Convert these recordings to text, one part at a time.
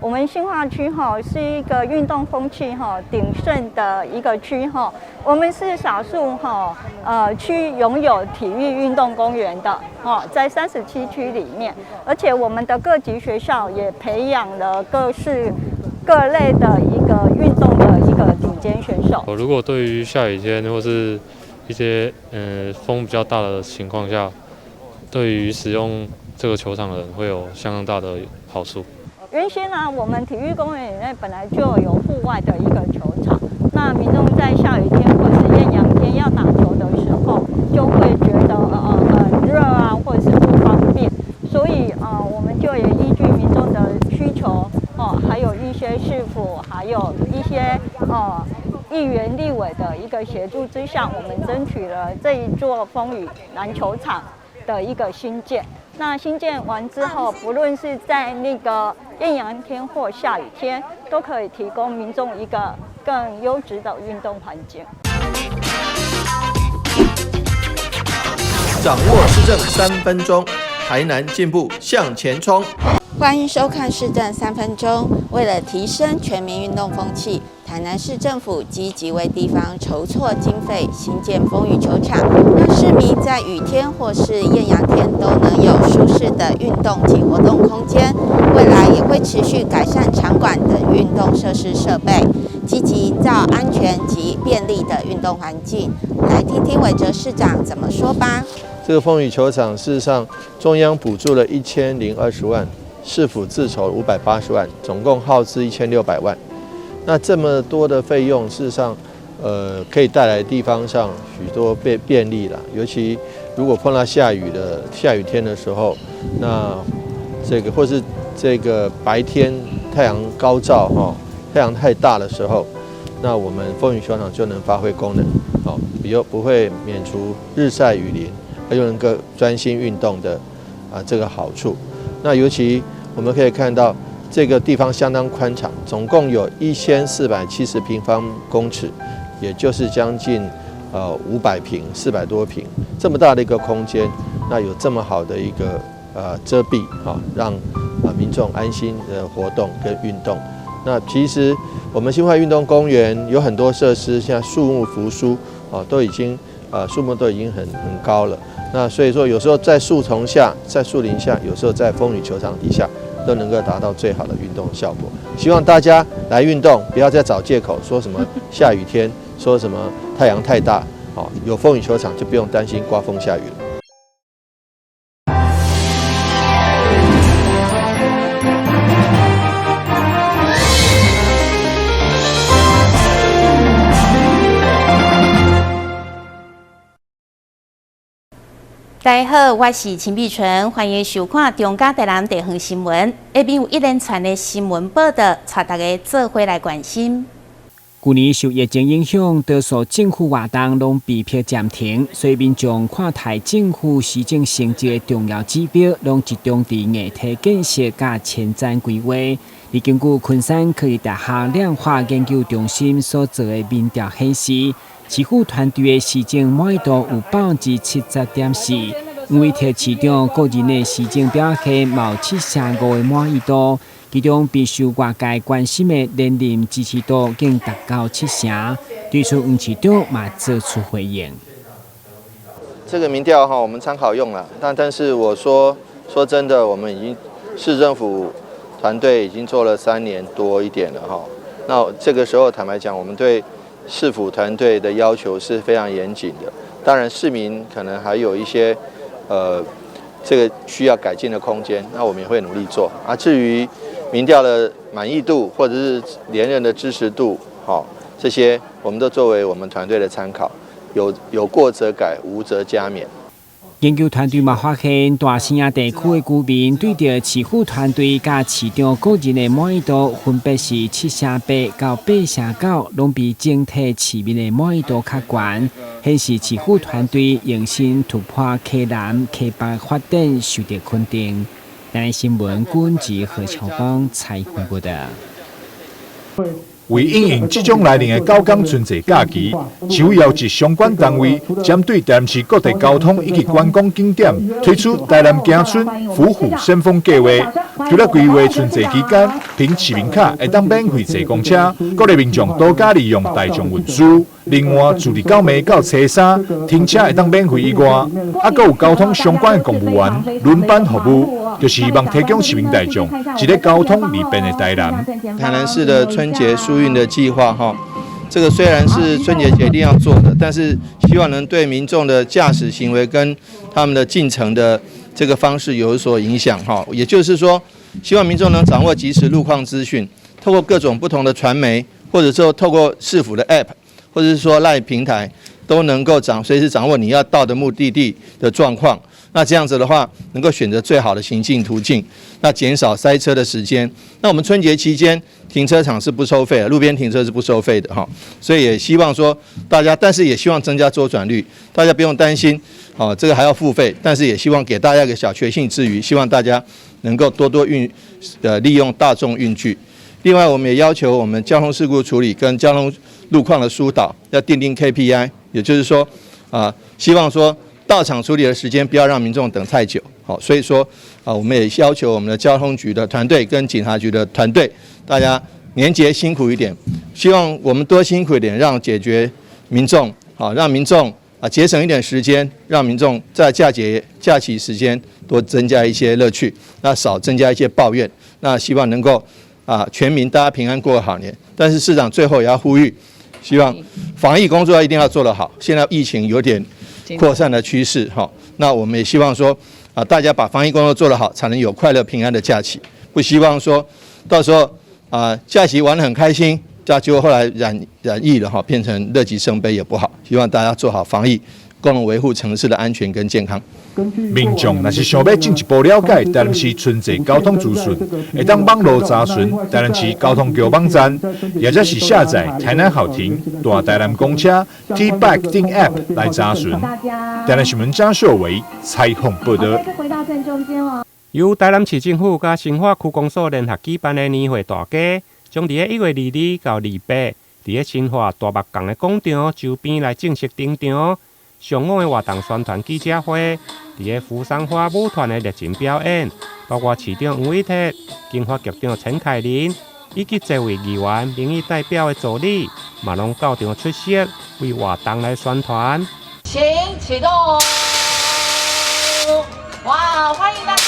我們新化區哈是一個運動風氣哈鼎盛的一個區哈，我們是少數哈區擁有體育運動公園的哦，在37區裡面，而且我們的各級學校也培養了各式各類的一個運動的一個頂尖選手。如果對於下雨天或是一些風比較大的情況下，對於使用這個球場的人會有相當大的好處。原先呢，我們體育公園裡面本來就有戶外的一個球場，那民眾在下雨天或是豔陽天要打球的時候，就會覺得很熱啊，或者是不方便，所以我們就也依據民眾的需求哦，還有一些市府，還有一些議員、立委的一個協助之下，我們爭取了這一座風雨籃球場的一個新建。那新建完之後，不論是在那個豔陽天或下雨天，都可以提供民眾一個更優質的運動環境。掌握市政3分鐘，台南進步向前衝。歡迎收看市政三分鐘。為了提升全民運動風氣，台南市政府積極為地方籌措經費，興建風雨球場，讓市民在雨天或是豔陽天都能有舒適的運動及活動空間。未來也會持續改善場館等運動設施設備，積極營造安全及便利的運動環境。來聽聽韋哲市長怎麼說吧。這個風雨球場，事實上中央補助了1020萬。市府自籌580萬，總共耗資1600萬。那這麼多的費用，事實上，可以帶來地方上許多便利啦。尤其如果碰到下雨天的時候，那這個或是這個白天太陽高照哈，太陽太大的時候，那我們風雨球場就能發揮功能，哦，比較不會免除日曬雨淋，又能夠專心運動的啊這個好處。那尤其我們可以看到，這個地方相當寬敞，總共有1470平方公尺，也就是將近500平，400多平，這麼大的一個空間，那有這麼好的一個遮蔽啊，讓民眾安心的活動跟運動。那其實我們新化運動公園有很多設施，像樹木扶疏啊，都已經樹木都已經很高了。那所以說，有時候在樹叢下，在樹林下，有時候在風雨球場底下，都能夠達到最好的運動效果。希望大家來運動，不要再找借口，說什麼下雨天，說什麼太陽太大，哦，有風雨球場就不用擔心刮風下雨了。大家好，我是陳美純，歡迎收看中嘉台南地方新聞。下面有一連串的新聞報道，帶大家做伙來關心。舊年受疫情影響，多數政府活動攏被迫暫停，所以民眾看待政府施政成績的重要指標，攏集中佇硬體建設佮前瞻規劃。而根據昆山科技大學量化研究中心所做的民調顯示，市府團隊的施政滿意度有70.4%，黃偉哲市長個人的施政表現嘛有7成5的滿意度，其中備受外界關心的連任支持度更達到7成。對此，黃市長嘛做出回應。這個民調哈，我們參考用了，但是我說說真的，我們已經市政府團隊已經做了3年多一點了哈。那這個時候坦白講，我們對市府團隊的要求是非常嚴謹的。當然，市民可能還有一些這個需要改進的空間，那我們也會努力做。啊，至於民調的滿意度或者是連任的支持度，好，這些我們都作為我們團隊的參考。有過則改，無則加勉。研究團隊嘛發現，大城地區的居民對著市府團隊佮市長個人的滿意度，分別是7成8到8成9，攏比整體市民的滿意度較懸，顯示市府團隊用心突破溪南溪北發展受到肯定。台南新聞，軍籍何秋芳採訪報道。為因應這種來臨的9天春節假期，市府邀集相關單位，針對台南市各地交通以及觀光景點，推出台南行春虎虎生風計劃。除了規劃春節期間，憑市民卡會當免費坐公車，鼓勵民眾多加利用大眾運輸。另外，自29暝到初三，停車會當免費以外，猶閣有交通相關的公務員輪班服務，就是希望提供市民大眾一个交通利便的台南。台南市的春節疏運的計劃，哈，這個雖然是春節前一定要做的，但是希望能對民眾的駕駛行為跟他們的進程的這個方式有所影響，哈。也就是說，希望民眾能掌握即時路況資訊，透過各種不同的傳媒，或者說透過市府的 App，或者是說 LINE 平台，都能夠隨時掌握你要到的目的地的狀況。那這樣子的話，能夠選擇最好的行進途徑，那減少塞車的時間。那我們春節期間停車場是不收費的，路邊停車是不收費的哈。所以也希望說大家，但是也希望增加周轉率，大家不用擔心，哦，這個還要付費。但是也希望給大家一個小確幸之餘，希望大家能夠多多利用大眾運具。另外，我們也要求我們交通事故處理跟交通路況的疏導要訂定 KPI，也就是說，啊，希望說到場處理的時間不要讓民眾等太久。好，所以說啊，我們也要求我們的交通局的團隊跟警察局的團隊，大家年節辛苦一點，希望我們多辛苦一點，讓解決民眾，好，讓民眾啊節省一點時間，讓民眾在假期時間多增加一些樂趣，那少增加一些抱怨，那希望能夠啊全民大家平安過個好年。但是市長最後也要呼籲，希望防疫工作一定要做得好。現在疫情有點擴散的趨勢，哈，那我們也希望說啊，大家把防疫工作做得好，才能有快樂平安的假期。不希望說到時候啊假期玩得很開心，結果後來染疫了哈，變成樂極生悲也不好。希望大家做好防疫，共同維護城市的安全跟健康。民眾若是想欲進一步了解台南市春節交通資訊，會當網路查詢台南市交通局網站，或者是下載台南好停、大台南公車、T-Bike 等 App 來查詢。台南新聞張秀維採訪報道。由台南市政府佮新化區公所聯合舉辦的年貨大街，將佇1月22到28，佇咧新化大目港的廣場周邊來正式登場。上午的活動宣傳記者會，佇咧扶桑花舞團的熱情表演，包括市長黃偉哲、經發局長陳凱琳，以及這位議員、民意代表的助理，嘛攏到場出席，為活動來宣傳。請啟動！哇，歡迎大家！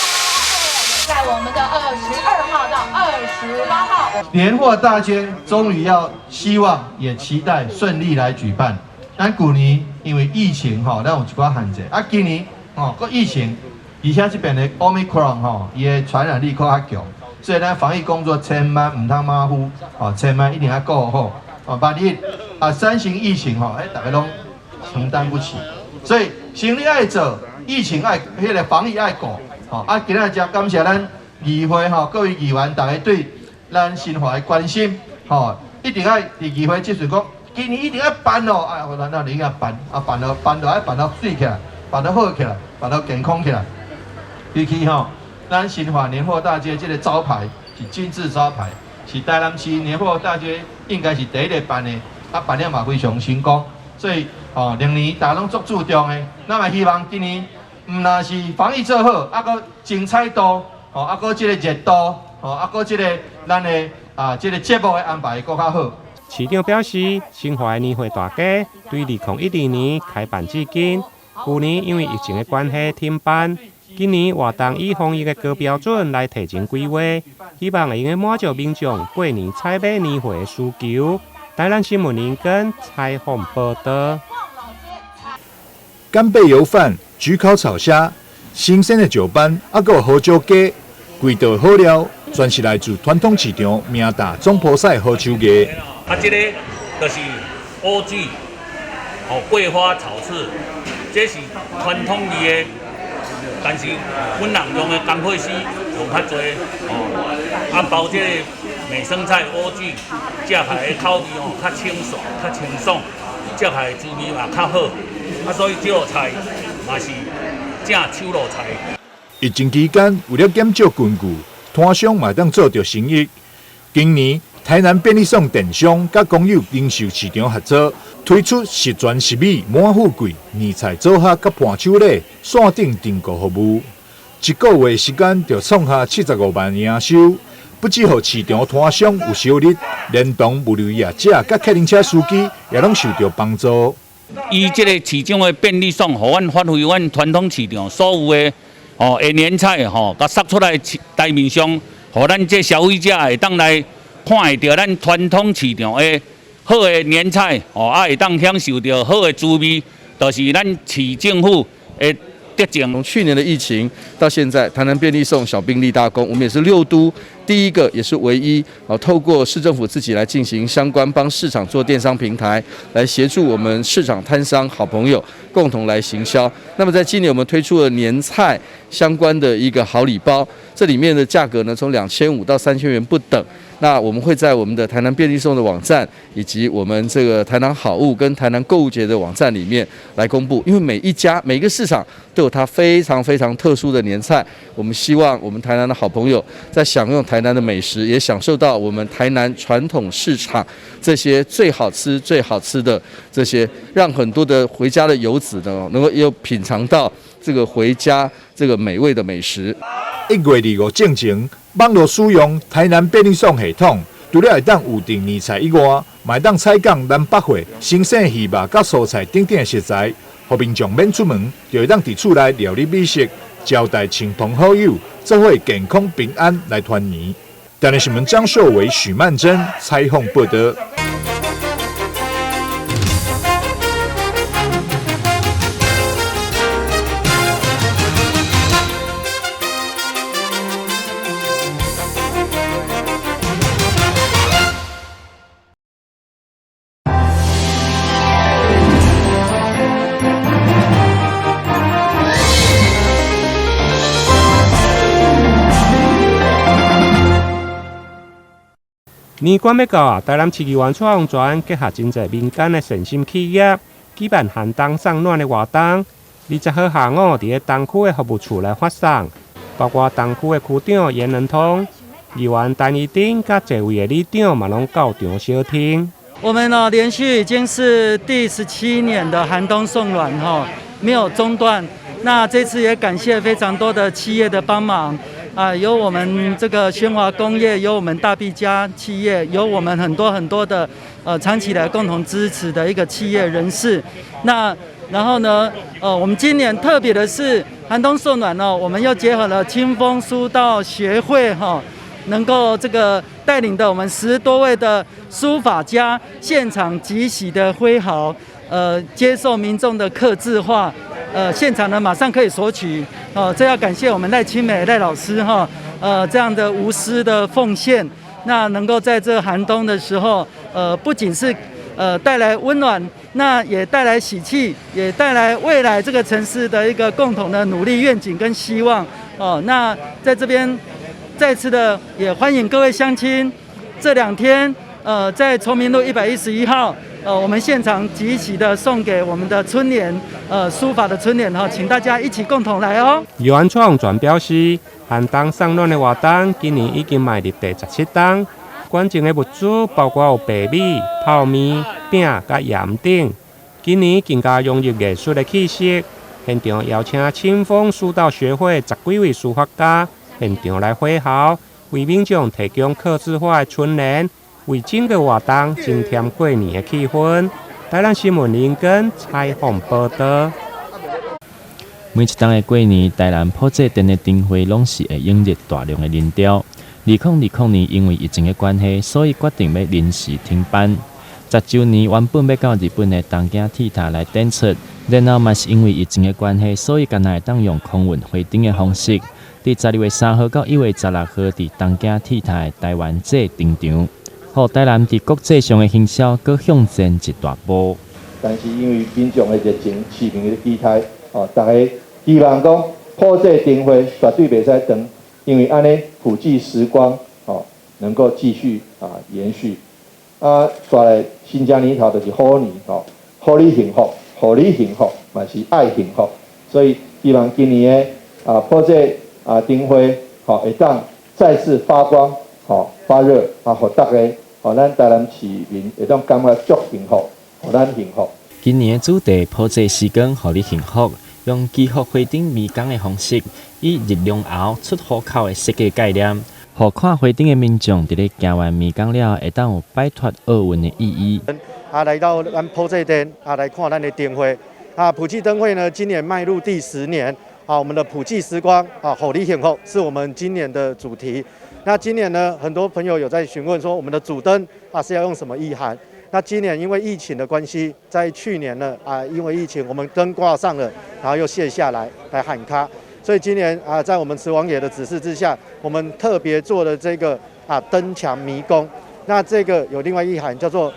在我們的22號到28號，年貨大街終於要希望也期待順利來舉辦。咱舊年因為疫情吼，咱有一寡限制。啊，今年吼，閣疫情，而且這邊的 Omicron 吼，伊的傳染力閣較強，所以咱防疫工作千萬毋通馬虎，吼，千萬一定要顧好。哦，萬一啊三型疫情吼，欸，逐家攏承擔不起。所以生意愛做，疫情愛彼個防疫愛顧。吼，啊，今仔真感謝咱議會吼，各位議員逐家對咱新化的關心，吼，一定愛佇議會這時講。今年一定愛辦哦！哎，我咱一定愛辦，啊辦了辦了愛辦到媠起來，辦到好起來，辦到健康起來。尤其吼，咱新化年貨大街這個招牌是金字招牌，是台南市年貨大街應該是第一個辦的，啊辦了嘛非常成功。所以吼，歷年大家攏足注重的，咱嘛希望今年毋但是防疫做好，啊閣精彩度，吼啊閣這個熱度，吼啊閣這個咱的啊這個節目的安排閣較好。市長表示，新化的年貨大街對2012年開辦至今，舊年因為疫情的關係停辦，今年活動以防疫的高標準來提前規劃，希望會用滿足民眾過年採買年貨的需求。台南新聞林根採訪報道。干貝油飯、焗烤草蝦、新鮮的石斑，猶閣有胡椒雞，規道好料，全是來自傳統市場明大總鋪仔的好手藝。啊，這個就是蚵仔，哦，桂花炒翅，這是傳統味的，但是阮人用的干貝絲用較濟，哦，啊包這個美生菜蚵仔，食起來的口味哦較清爽、較清爽，食起來滋味嘛較好，啊，所以這道菜嘛是正手路菜。疫情期間，為了減少群聚，攤商嘛會當做著生意。今年台南便利送電商佮公有零售市場合作，推出十全十美滿富貴年菜組合佮伴手禮線頂訂購服務，一個月時間就創下75萬營收，不只予市場攤商有收入，連同物流業者佮客運車司機也攏受著幫助。伊這個市場的便利送，予阮發揮阮傳統市場所有的哦的年菜吼，共殺出來台面上，予咱這消費者會當來看會著咱傳統市場的好的年菜，哦，啊會當享受著好的滋味，就是咱市政府的德政。從去年的疫情到現在，台南便利送小兵立大功，我們也是六都第一個，也是唯一啊，透過市政府自己來進行相關幫市場做電商平台，來協助我們市場攤商好朋友共同來行銷。那麼在今年，我們推出了年菜相關的一個好禮包，這裡面的價格呢，從2500到3000元不等。那我們會在我們的台南便利送的網站，以及我們這個台南好物跟台南購物節的網站裡面來公布。因為每一家每個市場都有它非常非常特殊的年菜，我們希望我們台南的好朋友在享用台南的美食，也享受到我們台南傳統市場這些最好吃、最好吃的這些，讓很多的回家的遊子呢，能夠又品嘗到這個回家這個美味的美食。1月25進前，網路使用台南便利送系統，除了會當預訂年菜以外，嘛會當採購南北貨、新鮮魚肉佮蔬菜等等的食材，予民眾免出門，就會當佇厝內料理美食，招待親朋好友，做伙健康平安來團圓。台南新聞張秀偉、許曼珍採訪報導。年關欲到啊，台南市議員蔡洪泉結合真濟民間的善心企業，舉辦寒冬送暖的活動。20號下午，佇咧東區的服務處來發送，包括東區的區長顏仁通、議員陳怡貞佮濟位的里長嘛，攏到場相聽。我們呢，連續已經是第17年的寒冬送暖，哈，沒有中斷。那這次也感謝非常多的企業的幫忙。啊，有我們這個宣華工業，有我們大畢家企業，有我們很多很多的長期來共同支持的一個企業人士。那然後呢，我們今年特別的是寒冬送暖哦，我們又結合了清風書道學會哈，能夠這個帶領的我們10多位的書法家現場即席的揮毫，接受民眾的客製化。現場呢馬上可以索取，哦，這要感謝我們賴清美賴老師哈，這樣的無私的奉獻，那能夠在這寒冬的時候，不僅是帶來溫暖，那也帶來喜氣，也帶來未來這個城市的一個共同的努力願景跟希望，哦，那在這邊再次的也歡迎各位鄉親，這兩天，在崇明路111號。我們現場即席的送給我們的春聯，書法的春聯哈，請大家一起共同來哦。議員蔡洪泉表示，寒冬送暖的活動今年已經邁入第17冬，捐贈的物資包括有白米、泡麵、餅佮鹽等。今年更加融入藝術的氣息，現場邀請清風書道學會10幾位書法家現場來揮毫，為民眾提供客製化的春聯。為整個活動增添過年的氣氛。台南新聞林根採訪報導。每一冬的過年，台南普濟殿的燈會攏是會湧入大量的人潮。2020年因為疫情的關係，所以決定欲臨時停辦。10週年原本欲到日本的東京鐵塔來展出，然後嘛是因為疫情的關係，所以干焦會當用空運飛頂的方式，佇12月3號到1月16號，佇東京鐵塔的台灣祭登場。予台南佇國際上的行銷，閣向前一大步。但是因為民眾的熱情、市民的期待，哦，大家希望講普濟燈會絕對袂使斷，因為按呢普濟時光，哦，能夠繼續啊延續。啊，煞來新正年頭就是虎年，吼，予你幸福，予你幸福，嘛是愛幸福。所以希望今年的啊普濟啊燈會，吼，會當再次發光，吼，發熱，啊，予大家。予咱台南市民會當感覺足幸福，予咱幸福。今年的主題普濟時光，予你幸福，用祈福花燈迷宮的方式，以入龍喉出虎口的設計概念，予看花燈的民眾佇咧行完迷宮了後，會當有擺脫厄運的意義。啊，來到咱普濟殿啊，來看咱的燈會。啊，普濟燈會呢，今年邁入第10年。啊，我們的普濟時光啊，予你幸福是我們今年的主題。那今年呢，很多朋友有在詢問說，我們的主燈啊是要用什麼意涵？那今年因為疫情的關係，在去年呢啊，因為疫情，我們燈掛上了，然後又卸下來來喊卡，所以今年啊，在我們慈王爺的指示之下，我們特別做了這個啊燈牆迷宮。那這個有另外意涵，叫做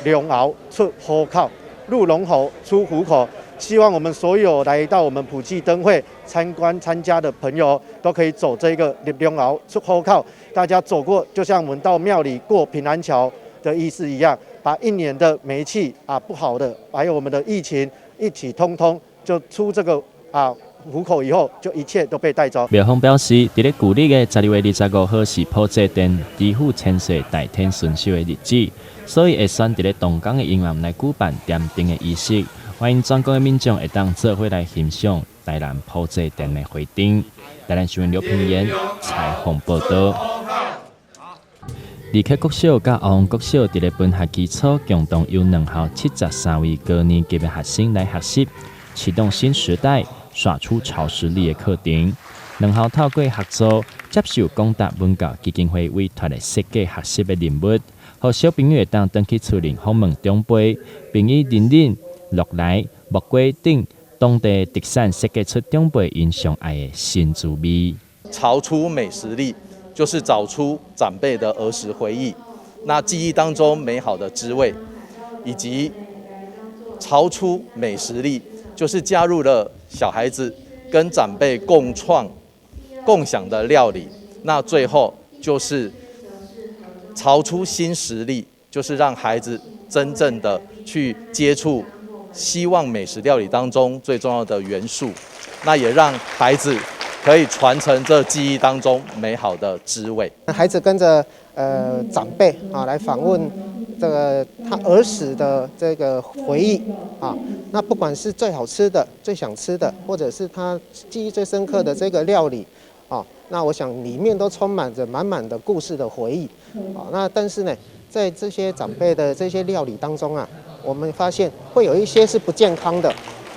入龍喉出虎口，入龍喉出虎口。希望我們所有來到我們普濟燈會參觀參加的朋友，都可以走這個入龍喉出虎口。大家走過，就像我們到廟裡過平安橋的意思一樣，把一年的霉氣啊不好的，還有我們的疫情一起通通就出這個啊虎口以後，就一切都被帶走。廟方表示，佇咧舊曆的12月25號是普濟殿知府千歲代天巡守的日子，所以會選佇咧同工的陰暗來舉辦點燈的儀式，歡迎全國的民眾會當做伙來欣賞台南普濟殿的花燈。台南新聞劉平言採訪報導。二客國小佮阿王國小佇咧本學期初，共同由兩校73位高年級的學生來學習，啟動新時代，耍出潮實力的課程。兩校透過合作，接受廣達文教基金會委託的設計學習的任務，予小朋友會當轉去厝裡訪問長輩，並以仁仁、鹿梨、木瓜等當地特產設計出長輩𪜶上愛的新滋味。潮出美食力，就是找出長輩的兒時回憶，那記憶當中美好的滋味，以及潮出美食力，就是加入了小孩子跟長輩共創、共享的料理。那最後就是潮出新實力，就是讓孩子真正的去接觸希望美食料理當中最重要的元素，那也讓孩子可以傳承這記憶當中美好的滋味。孩子跟着長輩啊來訪問這個他兒時的這個回憶啊，那不管是最好吃的、最想吃的，或者是他記憶最深刻的這個料理啊，那我想裡面都充滿着滿滿的故事的回憶啊。那但是呢，在這些長輩的這些料理當中啊，我們發現會有一些是不健康的，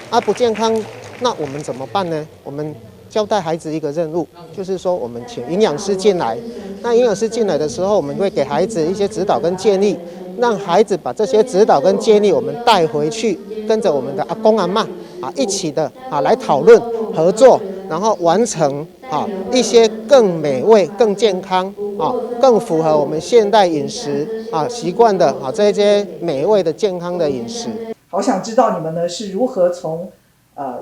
啊不健康，那我們怎麼辦呢？我們交代孩子一個任務，就是說我們請營養師進來。那營養師進來的時候，我們會給孩子一些指導跟建議，讓孩子把這些指導跟建議我們帶回去，跟着我們的阿公阿嬤啊一起的啊來討論合作，然後完成啊一些更美味、更健康啊、更符合我們現代飲食啊習慣的啊這些美味的健康的飲食。好想知道你們呢是如何從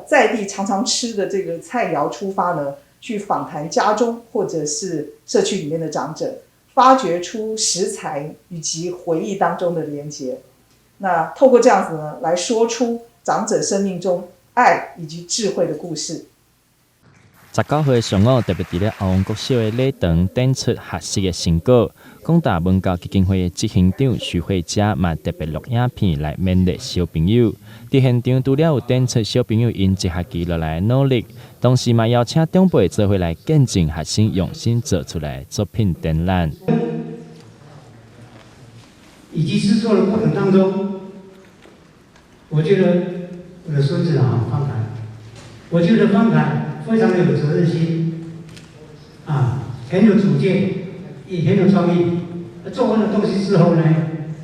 在地常常吃的這個菜肴出發呢，去訪談家中或者是社區裡面的長者，發掘出食材以及回憶當中的連結。那透過這樣子呢，來說出長者生命中愛以及智慧的故事。19號的上午，特別佇咧阿王國小的禮堂展出學習的成果。廣達文教基金會的執行長徐慧嘉嘛特別錄影片來勉勵小朋友。佇現場除了有展出小朋友𪜶一學期落來的努力，同時嘛邀請長輩做伙來見證學生用心做出來的作品展覽。以及制作的過程當中，我覺得我的孫子啊，方凱，我覺得方凱非常的有責任心，啊，很有主見，也很有創意。做完了東西之後呢，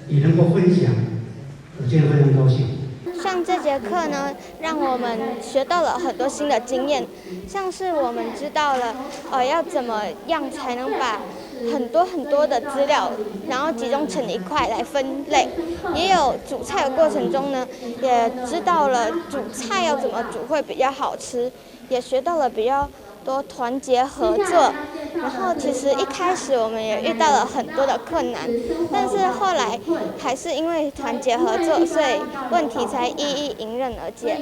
也能夠分享，我覺得非常高興。上這節課呢，讓我們學到了很多新的經驗，像是我們知道了，要怎麼樣才能把很多很多的資料，然後集中成一塊來分類。也有煮菜的過程中呢，也知道了煮菜要怎麼煮會比較好吃，也學到了比較多團結合作。然後其實一開始我們也遇到了很多的困難，但是後來還是因為團結合作，所以問題才一一迎刃而解。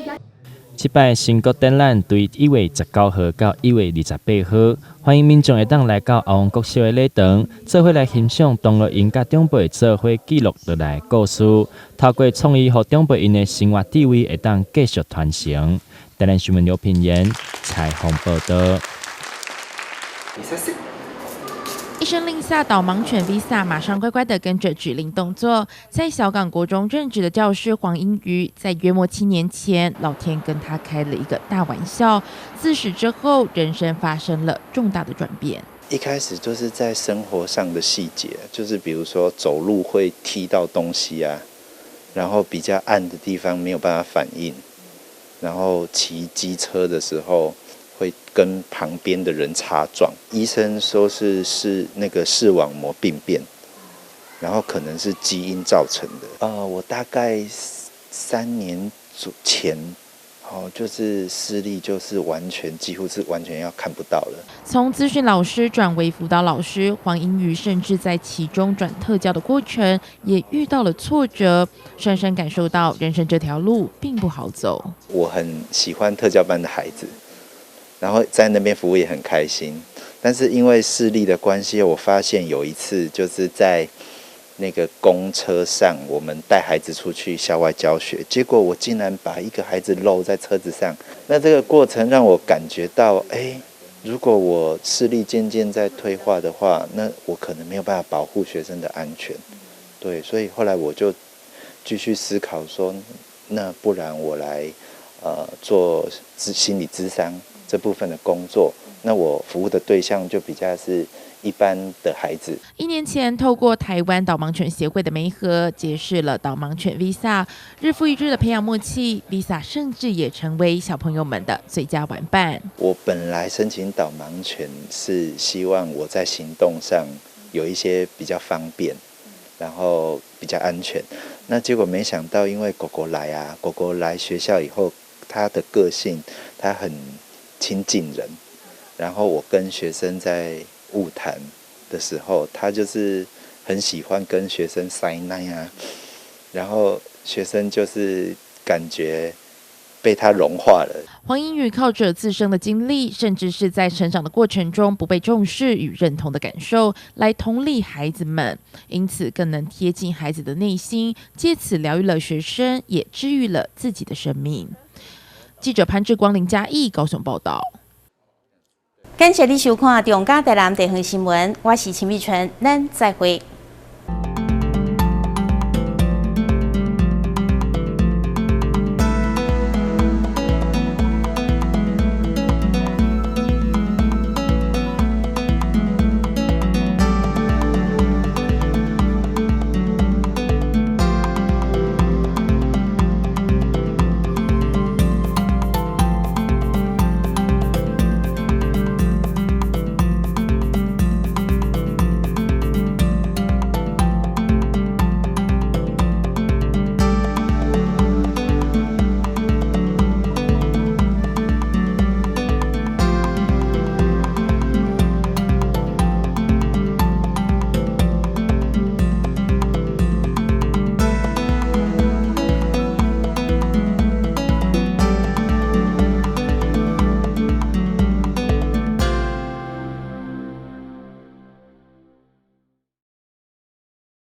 這擺新國展覽對1月19號到1月28號，歡迎民眾會當來到阿王國小的禮堂，做伙來欣賞同樂𪜶佮長輩做伙記錄落來的故事，透過創意，予長輩𪜶的生活智慧會當繼續傳承。台南新聞劉品言採訪報道。一聲令下，導盲犬 Visa 馬上乖乖地跟着指令動作。在小港國中任職的教師黃英瑜，在約莫7年前，老天跟他開了一個大玩笑。自始之後，人生發生了重大的轉變。一開始就是在生活上的細節，就是比如說走路會踢到東西啊，然後比較暗的地方沒有辦法反應，然後騎機車的時候，會跟旁邊的人擦撞，醫生說是那個視網膜病變，然後可能是基因造成的。我大概3年左前，哦，就是視力就是完全幾乎是完全要看不到了。從資訊老師轉為輔導老師，黃英瑜甚至在其中轉特教的過程也遇到了挫折，深深感受到人生這條路並不好走。我很喜歡特教班的孩子。然後在那邊服務也很開心，但是因為視力的關係，我發現有一次就是在那個公車上，我們帶孩子出去校外教學，結果我竟然把一個孩子漏在車子上。那這個過程讓我感覺到，哎，如果我視力漸漸在退化的話，那我可能沒有辦法保護學生的安全。對，所以後來我就繼續思考說，那不然我來做心理諮商這部分的工作，那我服務的對象就比較是一般的孩子。 1年前，透過台灣導盲犬協會的媒合，結識了導盲犬 Visa，日復一日的培養默契，Visa 甚至也成為小朋友們的最佳玩伴。我本來申請導盲犬是希望我在行動上有一些比較方便，然後比較安全。那結果沒想到，因為狗狗來啊，狗狗來學校以後，它的個性，它很親近人，然後我跟學生在晤談的時候，他就是很喜歡跟學生塞奶啊，然後學生就是感覺被他融化了。黃英宇靠着自身的經歷，甚至是在成長的過程中不被重視與認同的感受，來同理孩子們，因此更能貼近孩子的內心，借此療癒了學生，也治癒了自己的生命。記者潘志光、林嘉義高雄報道。感謝你收看《中嘉台南地方新聞》，我是秦美純，咱再會。